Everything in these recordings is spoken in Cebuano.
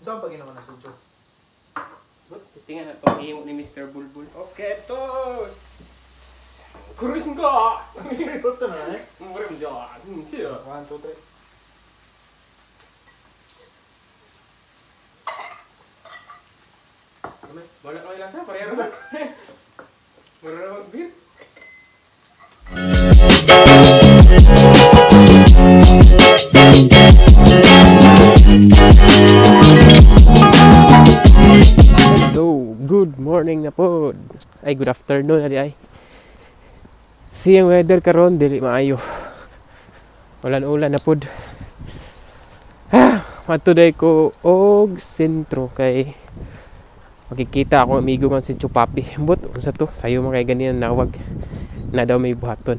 Saan pa ginawa na sujo? Testingan na itong imo ni Mr. Bulbul. Okay, tos! Kurusin ko! Ito na eh. Mura mo dyan. Siya. 1, 2, 3. Wala ko lasa, pareho na. Mura na mag-beer. Hello, good morning na po. Ay, good afternoon na di ay. Siyang weather karon dili maayo. Ulan-ulan na pod. Ah, matuday ko og sentro kay makikita ako amigo man si Chupapi. But unsa to? Sayo man kay ganiyan nawag na daw may buhaton.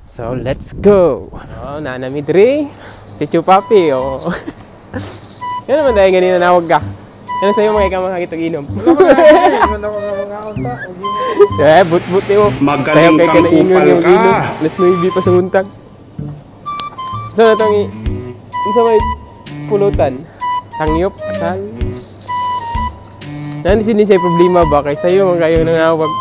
So let's go. Oh, nanami diri si Chupapi oh. Yan naman dahil ganina nawag ka. Ano sa'yo mga ikaw mga kitag inom? Wala ko nga mga unta. Eh, but-but mo. Magaling Sayo kay kang kanaingon kupal yung ka. inom. Alas 9 pa sa buntag. So na itong unsa may pulutan? Sangyup, sal. Nani sini siya problema ba kay sayo man kayo nangawag.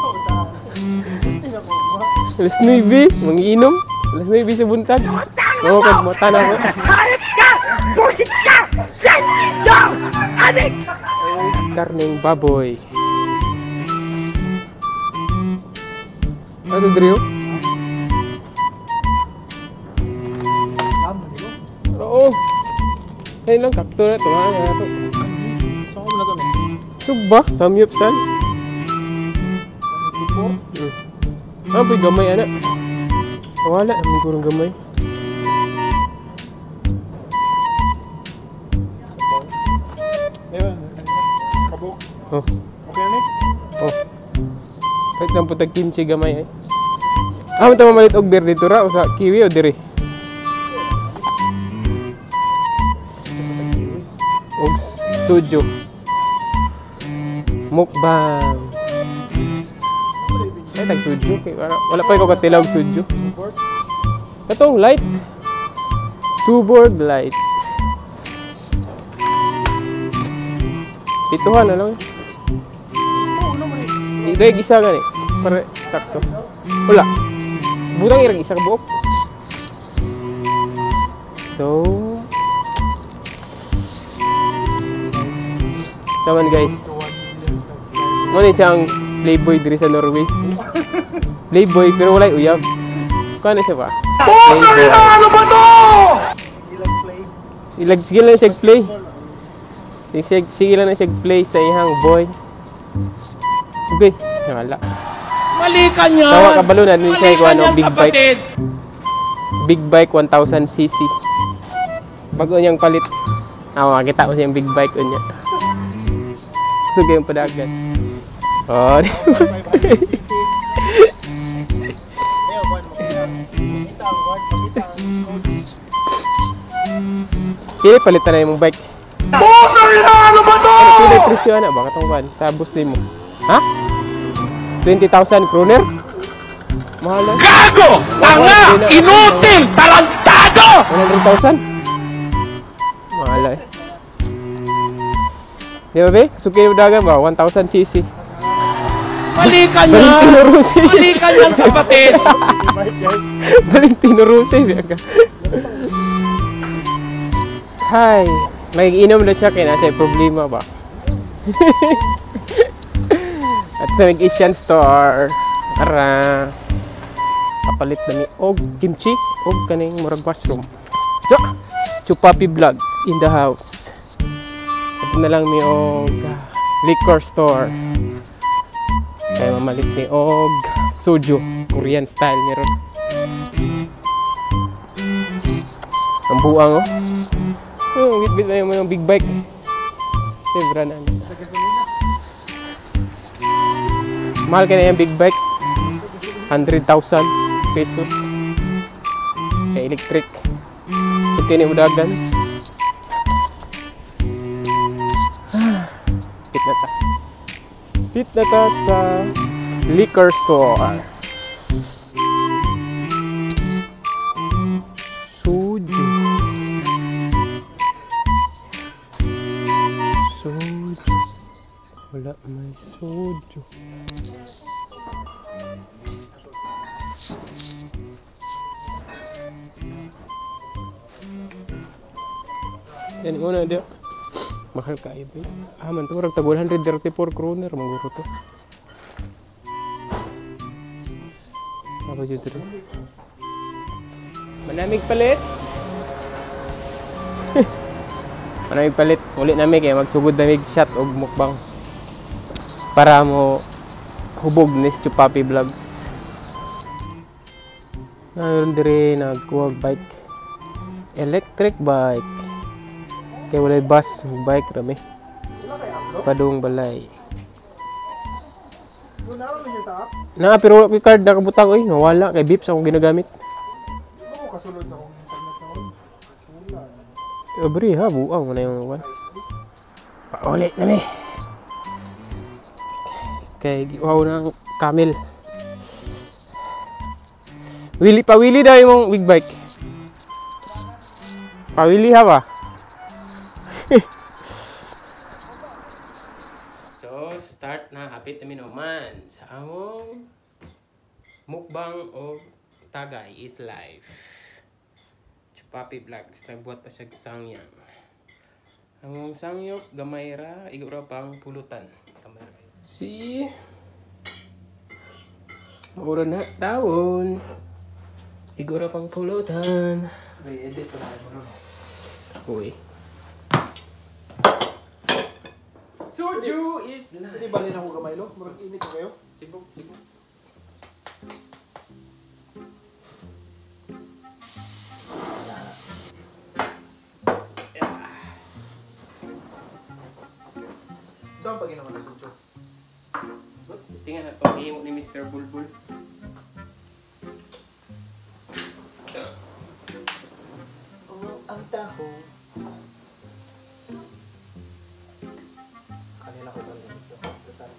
Alas 9, mangiinom. Alas 9 sa buntag. Oo, kag mata na ako. Karneng baboy. Ano Drew? Oo. Ayun lang, kakto na ito. Ha? Ano to? Saan ko na to ni? Sugba, samyupsal. 24? Ah, may gamay, ana. Wala, ang kurang gamay. Ayun, kabuk. Oh, Okay na ni? oh. Kahit lang po tag kimchi gamay eh. Ah, mo tama malit og beer dito ra o sa kiwi o diri. Og soju. Mukbang. Ay, tag soju kay para wala pa ko katilaw og soju. Katong light. Tuborg light. Pituhan na lang. Ito yung isa gani. Pare, sakto. Wala. Butang irang isa ka buok. So, Saman guys. Mo ni siyang playboy diri sa Norway. Playboy pero walay uyab. Kuan na siya ba? Playboy. Ano ba to? Ilang play? Sige lang siya play. Sige lang na siya play sa iyang boy. Okay, wala. Mali ka niyan! Tawa ka balo na din siya Mali ka ano, niyan, big bike. kapatid! Big bike 1000 cc. Bago niyang palit. Ah, makita ko siyang big bike unya. So kayong padagan. Oh, 500 cc. Ayun, kuwan, makita. Makita ang kuwan, makita ang code. Pili palit na yung bike. Putang ina! Ano ba to? Pili presyo na ba katong kuan sa bus nimo? Ha? 20,000 kroner? Mahal lang. Gago! Tanga! Inutil! Tarantado! 100,000? Mahal eh. Di ba be? Suki yung dagan ba? 1,000 cc. Mali ka niyan! Valentino Rossi. Mali ka niyan, kapatid! Bike guys. Valentino Rossi. Biya ka. Hi. May inom na siya kaya nasa problema ba? At sa may Asian store. Ara. Kapalit na ni og kimchi og kaning murag mushroom. Tsa! Chupapi Vlogs in the house. Ito na lang mi og liquor store. Kaya mamalit ni og soju, Korean style meron. Ang buang oh. Oh, bit-bit na yung mga big bike. Siyempre na. Mahal kaya na yung big bike. 100,000 pesos. Kaya electric. So kini mo dagan. Pit na ta. Pit na ta sa liquor store. Soju. Yan una dia. Mahal kaayo ba? Ah, man to murag tag 134 kroner mangguro to. Ako dito rin. Manamig palit. Manamig palit. Uli nami kay magsugod namig shot og mukbang. Para mo hubog ni Chupapi Vlogs. Naroon dire nagkuha bike. Electric bike. Kaya walay bus, bike rami. Padung balay. Na pero wala ko'y card nakabutang oy, nawala kay Bips akong ginagamit. Ako kasulod sa akong internet na. Kasulan. Abri ha, buang mo na yung one. Paulit nami. Kay giuhaw na ang camel. Wili pawili daw yung big bike. Pawili ha ba? So, start na hapit na minuman sa among mukbang o tagay is life. Chupapi Vlogs, nagbuhat na siya sangyang. Among sangyok, gamay ra, igura pang pulutan. Gamay ra. Si Maura na taon. Igura pang pulutan. May edit pa na mo. Uy. Soju is life. Hindi bali na ako gamay lo. Murag init ko kayo. Sibog, sibog. Saan pa ginawa na sujo? Tingnan na pag-iimo ni Mr. Bulbul. Oh, ang taho. Kanila ko ba dito? Total.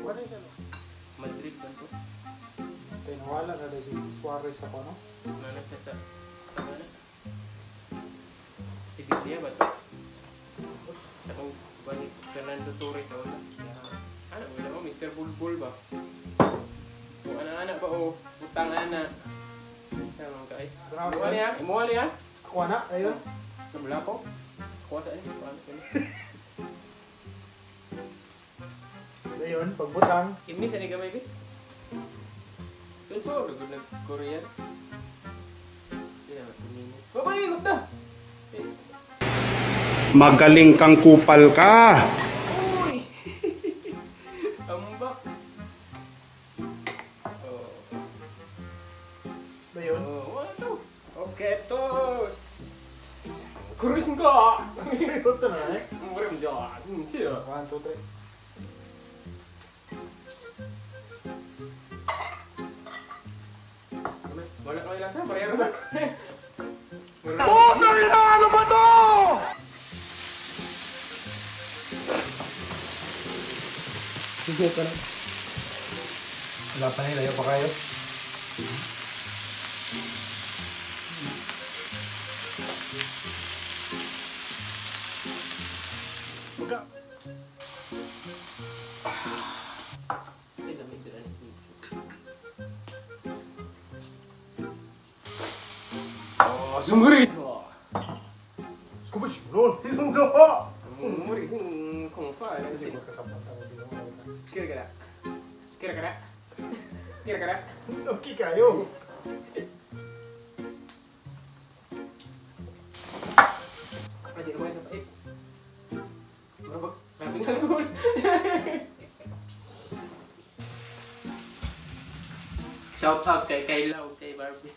Wala siya no? Madrid ba to? Kaya nawala na rin si Suarez ako, no? Nanap siya sa ano na? Si Biblia ba to? Sa kong ba ni Fernando Torres sa una? Ano, wala mo, Mr. Bulbul ba? O ana-ana ba o utang ana? Sa mga kay. Imuha niya? Imuha niya? Ako na, ayun. Wala ko. Kuha sa ini. Kuha sa ini. Ayun, pagbutang. Ini sa ni gamay bi? Tunso, lugod nag Korean. Hindi na matinino. Babay, na! Magaling kang kupal ka. Uy! Ambak! Oh. Ayun. Oh, wala to. Okay, tos! Kurusin ko! Ito na eh. Murim dyan. Siya. 1, 2, 3. Wala ko lasa, pareho na. Putang ina, ano ba to? Sige pa na. Wala pa na, layo pa kayo. Buka. Ay, lamig dala ni Sucho. Oh, sumuri! Skubush, roll. Gawa. Sumuri, kung pa. Kasi magkasama tayo bilang mga. Kira kira. Kira kira. Kira kira. Okay kayo. Pwede ko sa pait. Marabag, maraming alcohol. Shout out kay Kayla kay Barbie.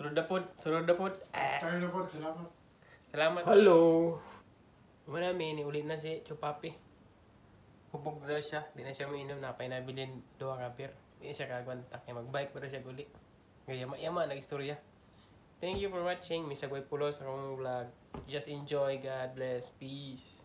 Sunod na pod, sunod na pod. Ah. Tayo na po, salamat. Salamat. Hello. Wala mi ni ulit na si Chupapi. Hubog na siya. Di na siya mainom na pay nabilin duha ka beer. Di na siya kagwanta. Kaya magbike pa siya guli. Kaya yama nag-istorya. Thank you for watching. Misagway pulos akong vlog. Just enjoy. God bless. Peace.